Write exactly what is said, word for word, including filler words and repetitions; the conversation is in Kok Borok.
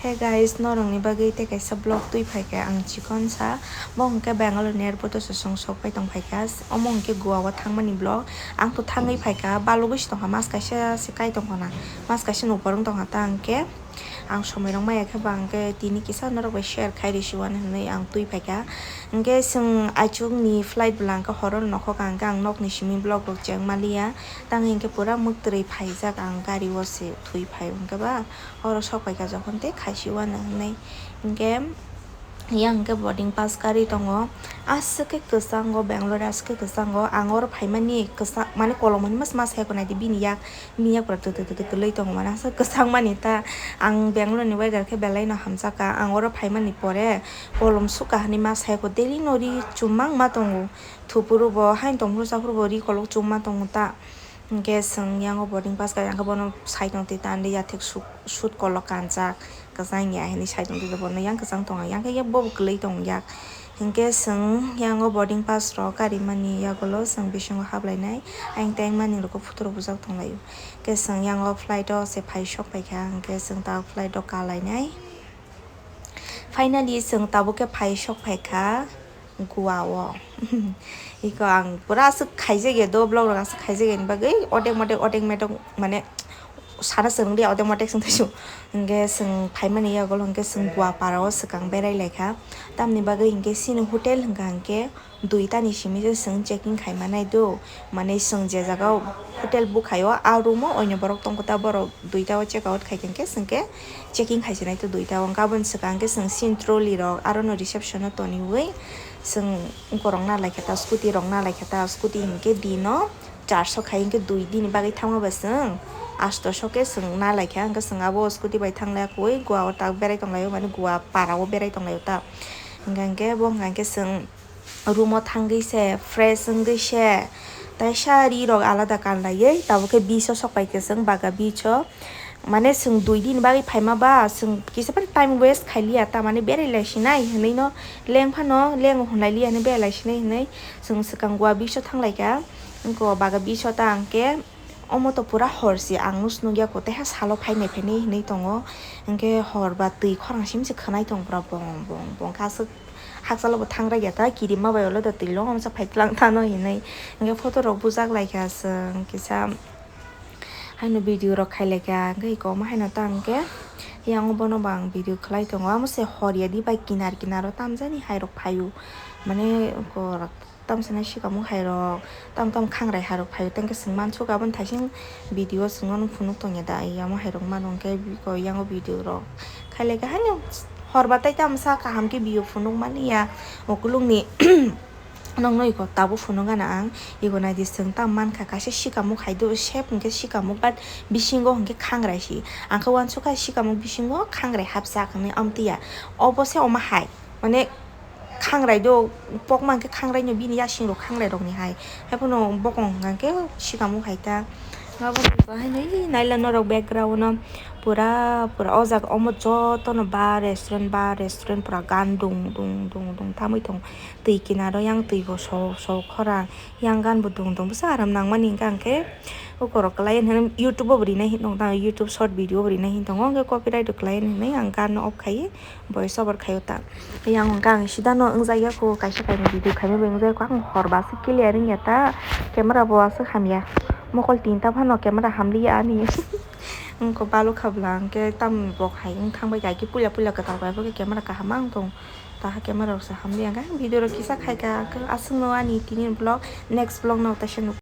Hey guys, norokni bagwi tei kaisa vlog twi phaikha ang chikon sa. Bo hwnkhe Bangalore ni airport o se chwng sok pai tong phaikha. Omo hwnkhe Goa o thangmani vlog. Ang to thangwi phaikha, balugwi se tongkha, mas kaisa se kai tongkha na. Mas kaisa ni upor wng tongkha ta hwnkhe. Ang somoi rok maya khe ba hwnkhe tini kisa norok bai share khai risi uan hinwi ang twi phaikha. Hwnkhe chwng aichuk ni flight bwla hwnkhe horo nokhok ang hwnkhe ang nokni simi vlog rok cheng maliya. Tang hwnkhe pura mwktwrwi phaijak ang gari o se thwi phai hwnkhe ba. Oro sok paikha jokhon tei khaisi uanw hinwi. Hinkhe yang hwnkhe boarding pass kari tongo. Aswk khe kwchango Bangalore, aswk khe kwchango. Ang oro phaimani kwchang, mane kolomoni mas mas hai ko naidi bini yak, bini yak pura twtw twtw kwlwi tongo, mane aswk kwchang mani ta. Ang Bangalore ni weather khe belai no hamjak kha. Ang oro phaimani pore kolom sukha hinwi mas hai ko daily no ri chumang ma tongo. Thupuru bo haino tongphuru chaphuru bo ri kolok chumma tongo ta. Hwnkhe chwng yango boarding pass kha, yang khe bono side o twi tandi yathek sut kolok kanjak, kwchang ya hinwi side o twi bono yang kwchang tongo, yang khe bo kwlwi tong yak. Hwnkhe chwng yango boarding pass rok karimani yagulo chwng bisingo hablainai, ayang tei mani rokbo photo rok bujak tonglaio. Hwnkhe chwng yango flight o se phai sok paikha, hwnkhe chwng tabuk flight o kalainai. Finally, chwng tabuk khe phai sok phaikha Goa o. Iko ang pura aswk khaijak ya do, vlog rok aswk khaijak ya ni bagwi odek modek, odek modek, mane sana swrwng di odek modek swng thaisu. Hwnkhe chwng phaimani yagulo hwnkhe chwng Goa para o swkang berai laikha. Tamni bagwi hwnkhe chini hotel hwnkha hwnkhe duita ni simi se chwng checking khai manai do. Mane chwng je jaga o hotel bukhaio, a room o oino borok tongkha ta, borok duita o check out khai khe chwng khe checking khai sinai to duita o. Hwnkhe aboni swkang khe chwng sin trolley rok aro no reception o toniwi chwng borok na lai khe ta, scooty rok na lai khe ta, scooty hinkhe dino charso khai hinkhe dui dini bagwi thangma ba chwng astoso khe chwng na lai kha. Hwnkhe chwng abo scooty bai thang lai kha, Goa o tak berai tong lai o, mane Goa para o berai tong lai o ta. Hwnkhe bo hwnkha khe chwng room o thangwi se fresh wngwi se, tei sa ri rok alada kanlaiwi tabuk khe beach o sok pai khe chwng Baga beach o, mane chwng dui din bagwi phaima ba chwng kisa phano time waste khai liya, tamani berai lai sinai hinwi no leng phano leng hwnlai liya hinwi berai lai sinai hinwi chwng swkang Goa beach o thang lai kha. Wngkha Baga beach o ta hwnkhe. Omo to pura hor se, ang no se nukya ko, tei ha salo phainai phainai hinwi tongo. Hwnkhe hor ba twi khorang simi se khwnai tong pura bong bong bong khe aswk hakchalo bo thang rwkya ta, kirima bai ulo da twi longsa phai tlang tano hinwi. Hwnkhe photo rok bujak lai kha chwng kisa haino video rok khai lai kha, hwnkhe iko omo haino ta hwnkhe yang bono bo ang video khlai tongo. Amo se hor ya di bai kinar kinar o tamjani hai rok phai o, mane iko. Tam sana sikamung hai rok, tam tam khangrai hai rok phai tang khe chwng mansuk aboni thaising video o chwng no phunuk tong ya da, yamo hai rok mano hwnkhe ko yango video rok khai lai kha haino hor batai tam sa kaham khe video phunuk mani ya ukulung ni. Nokno iko tabuk phunuk gana ang, iko nai di chwng tam man kha kaisa sikamung hai do shape hwnkhe sikamung but bisingo hwnkhe khangrai si ang khe uansuk kha sikamung bisingo khangrai hapjak hinwi amtwi ya obo se omo hai mane. Khangrai do pokma hwnkhe khangrai no bini yasing rok khangrai rok ni hai. Haiphano bokong hwnkha khe sikamung hai ta. Abo ni haino ih naila norok background no pura pura o jaga omo joto no bar restaurant bar restaurant pura gan dung dung dung dung thamwi tong. Twi kinaro yang twi bo so so khorang yang gan bo dung dung bwsa aram nang mani hwnkha hwnkhe ukorok kwlai hwnwi YouTube o bo rinai hin tong ta YouTube short video bo rinai hin tongo hwnkhe copyright rok kwlai hwnwi ang gan no off khai. Voice over khaio ta. Yang hwnkha ang sida no wngjak ya kho kaisa kaini video khaima bai wngjak ya kho ang hor ba aswk clear wngya ta camera bo aswk hamya mokol tinta phano camera hamliya ani wngkho balu kha bwla hwnkhe tam bo hai wng thang bai kha khe puila puila kwtal bai bo khe camera kaham ma wng tong ta ha camera rok se hamliya hwnkhe video rok kisa khaika aswk no ani tini vlog next vlog no teisa nuk.